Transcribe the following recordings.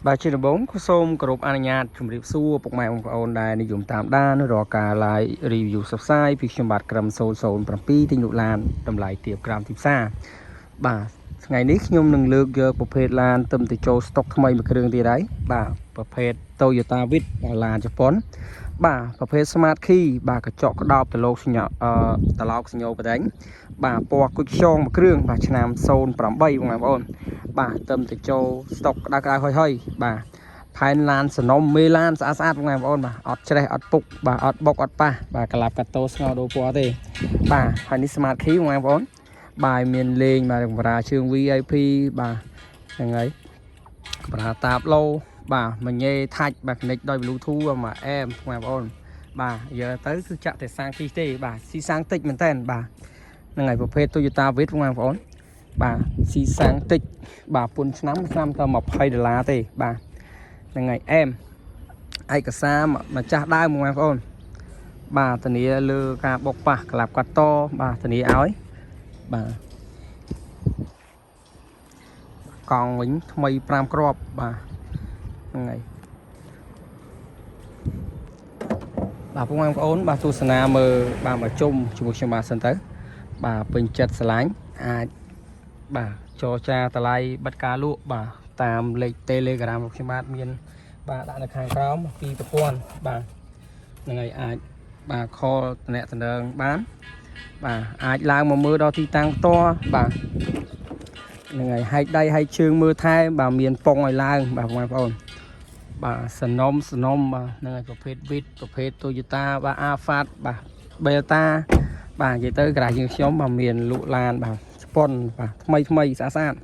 បាទជាដំបូងក៏សូមគោរពអនុញ្ញាតជម្រាបសួរពុកម៉ែបងប្អូនដែលនិយមតាមដានរាល់ការ live review ផ្សព្វផ្សាយពីខ្ញុំបាទក្រុម007ទិញលក់ឡានតម្លៃទាបក្រោមទីផ្សារបាទថ្ងៃនេះខ្ញុំនឹងលើកយកប្រភេទឡានទឹមទៅចូលស្តុកថ្មីមួយគ្រឿងទៀតហើយបាទប្រភេទ Toyota Vitz ឡានជប៉ុនបាទប្រភេទ Smart Key បាទកញ្ចក់ក្តោបតលោកសញ្ញាអឺតឡោកសញ្ញោបដិញបាទពណ៌គុជខ្យងមួយគ្រឿងបាទឆ្នាំ08បងប្អូន បាទទឹមទៅចូលស្តុកក្តៅក្តៅហុយហុយបាទផែនឡានសនំមេឡានស្អាតស្អាតបងប្អូនបាទអត់ច្រេះអត់ពុកបាទអត់បុកអត់ប៉ះបាទក្លាប់កាតូស្ងោដូរពណ៌ទេបាទហើយនេះ Smart Key បងប្អូនបាទមានលេងបាទកម្រាជើង VIP បាទហ្នឹងហើយកម្រាតាបឡូបាទមញេថាច់បាទ connect ដោយ Bluetooth មកអែមបងប្អូនបាទយកទៅគឺចាក់តែសាំងទីទេបាទស៊ីសាំងតិចមែនតើបាទហ្នឹងហើយប្រភេទ Toyota Vitz បងប្អូនបាទស៊ីសាំងតិច បាទពុនឆ្នាំឆ្នាំតែ20ដុល្លារទេបាទហ្នឹងហើយអែមឯកសារម្ចាស់ដើមបងប្អូនបាទធានាលើការបុកប៉ះក្លាប់កាត់តបាទធានាឲ្យបាទកង់វិញថ្មី5គ្រាប់បាទហ្នឹងហើយបាទបងប្អូនបាទទស្សនាមើលបាទមកជុំជាមួយខ្ញុំបាទសិនទៅបាទពេញចិត្តស្រឡាញ់អាចបាទចរចាតម្លៃបិទការលក់បាទតាមលេខ Telegram របស់ខ្ញុំបាទមាន បាទដាក់នៅខាងក្រោមពីប្រព័ន្ធបាទហ្នឹងហើយអាចបាទ call តំណតំណងបានបាទអាចឡើងមកមើលដល់ទីតាំងផ្ទាល់បាទហ្នឹងហើយហែកដៃហែកជើងមើលថែបាទមានប៉ុងឲ្យឡើងបាទបងប្អូនបាទសនំសនំបាទហ្នឹងហើយប្រភេទ Vitz ប្រភេទ Toyota បាទ Alphard បាទ Belta បាទនិយាយទៅក្រាស់យើងខ្ញុំបាទមានលក់ឡានបាទជប៉ុនបាទថ្មីថ្មីស្អាតស្អាត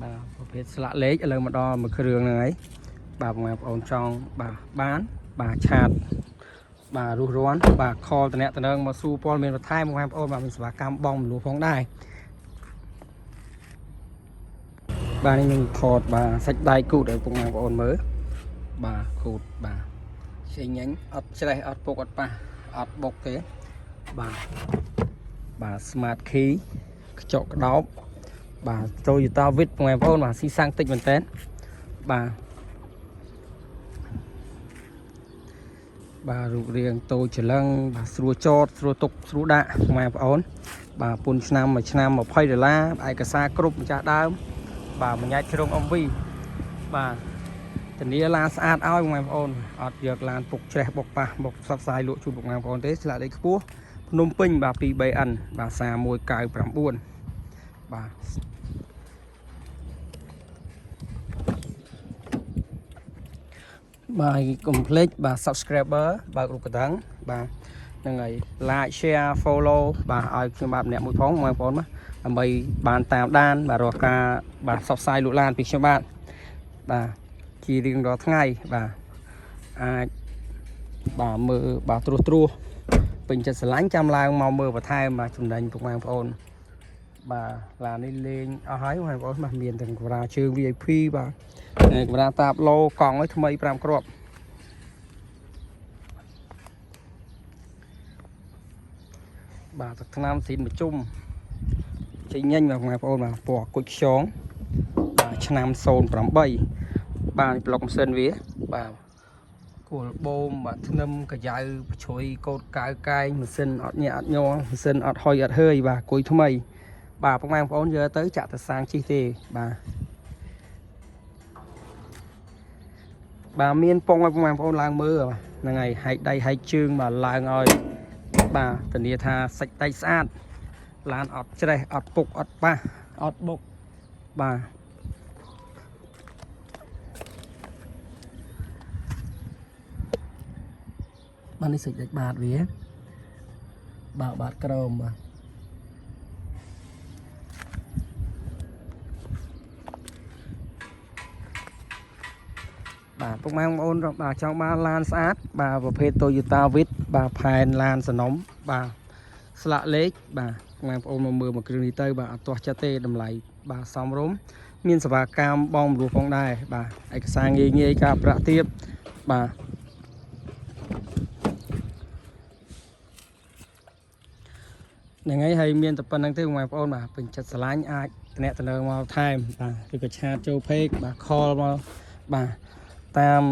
បាទប្រភេទស្លាកលេខឥឡូវមកដល់មួយគ្រឿងហ្នឹងហើយបាទបងប្អូនចង់បាទបានបាទ chat បាទរុះរាន់បាទ call តំណតំណងមកសួរព័ត៌មានបន្ថែមបងប្អូនបាទមានសេវាកម្មបងមលួផងដែរបាទនេះខ្ញុំថតបាទសាច់ដៃគូតឲ្យពុកម៉ែបងប្អូនមើលបាទគូតបាទចេញញញអត់ច្រេះអត់ពុកអត់ប៉ះអត់បុកទេបាទបាទ Smart Key ខ្ចក់ក្តោបបាទ Toyota Vitz បងប្អូនបាទស៊ីសាំងតិចមែនតើបាទបាទរូបរាងតូចច្រឡឹងបាទស្រួលចតស្រួលទុកស្រួលដាក់បងប្អូនបាទពុនឆ្នាំមួយឆ្នាំ20ដុល្លារឯកសារគ្រប់ម្ចាស់ដើមបាទមួយញ៉ាច់ជ្រុង MV បាទធានាឡានស្អាតឲ្យបងប្អូនអត់យកឡានពុកច្រេះបុកប៉ះបុកផ្សព្វផ្សាយលក់ជូនបងប្អូនទេស្លាកលេខខ្ពស់ភ្នំពេញបាទ 2BN បាទ3199បាទបាទកុំភ្លេចបាទ subscriber បើករូបកណ្ដឹងបាទហ្នឹងហើយ like share follow បាទឲ្យខ្ញុំបាទម្នាក់មួយផងបងប្អូនបាទដើម្បីបានតាមដានបាទរាល់ការបាទផ្សព្វផ្សាយលក់ឡានពីខ្ញុំបាទបាទជារៀងរាល់ថ្ងៃបាទអាចបាទមើលបាទត្រួសត្រាសពេញចិត្តស្រឡាញ់ចាំឡើងមកមើលបន្ថែមបាទចំណេញពុកម៉ែបងប្អូនបាទឡាននេះលេងអស់ហើយបងប្អូនបាទមានទាំងកម្រាលជើង VIP បាទកម្រាលតាបឡូកង់ឲ្យថ្មី5គ្រាប់បាទទឹកថ្នាំស៊ីនមជុំចេញញញបាទបងប្អូនបាទពណ៌គុជខ្យងបាទឆ្នាំ08បាទប្លុកម៉ាស៊ីនវាបាទគោលបូមបាទធ្នឹមកយ៉ៅបជ្រុយកូតកៅកែងម៉ាស៊ីនអត់ញាក់អត់ញ័រម៉ាស៊ីនអត់ហុយអត់ហើយបាទគុយថ្មីបាទពុកម៉ែបងប្អូនយកទៅចាក់ទៅសាងជីទេបាទបាទមានពងឲ្យពុកម៉ែបងប្អូនឡើងមើលហ្នឹងហើយហែកដៃហែកជើងបាទឡើងឲ្យបាទធានាថាសាច់ដៃស្អាតឡានអត់ច្រេះអត់ពុកអត់ប៉ះអត់បុកបាទបាទនេះសាច់ដាច់បាតវាបាទបាតក្រោមបាទបាទពុកម៉ែបងប្អូនបាទចង់បានឡានស្អាតបាទប្រភេទ Toyota Vitz បាទផែនឡានសនំបាទស្លាកលេខបាទពុកម៉ែបងប្អូនមកមើលមួយគ្រឿងនេះទៅបាទអត់ទាស់ចិត្តទេតម្លៃបាទសមរម្យមានសេវាកម្មបងមរោះផងដែរបាទឯកសារងាយងាយការប្រាក់ទៀបបាទហ្នឹងហើយហើយមានតែប៉ុណ្្នឹងទេបងប្អូនបាទពេញចិត្តស្រឡាញ់អាច តំណតំណងមកថែមបាទឬក៏ chat ចូល page បាទ call មកបាទតាម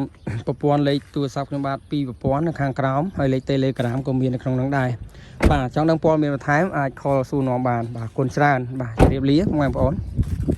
ប្រព័ន្ធលេខទូរស័ព្ទខ្ញុំបាទពីរប្រព័ន្ធនៅខាងក្រោមហើយលេខ Telegram ក៏មាននៅក្នុងនោះដែរបាទចង់ដឹងព័ត៌មានបន្ថែមអាច call សួរនាំបានបាទអរគុណច្រើនបាទជម្រាបលាបងប្អូន។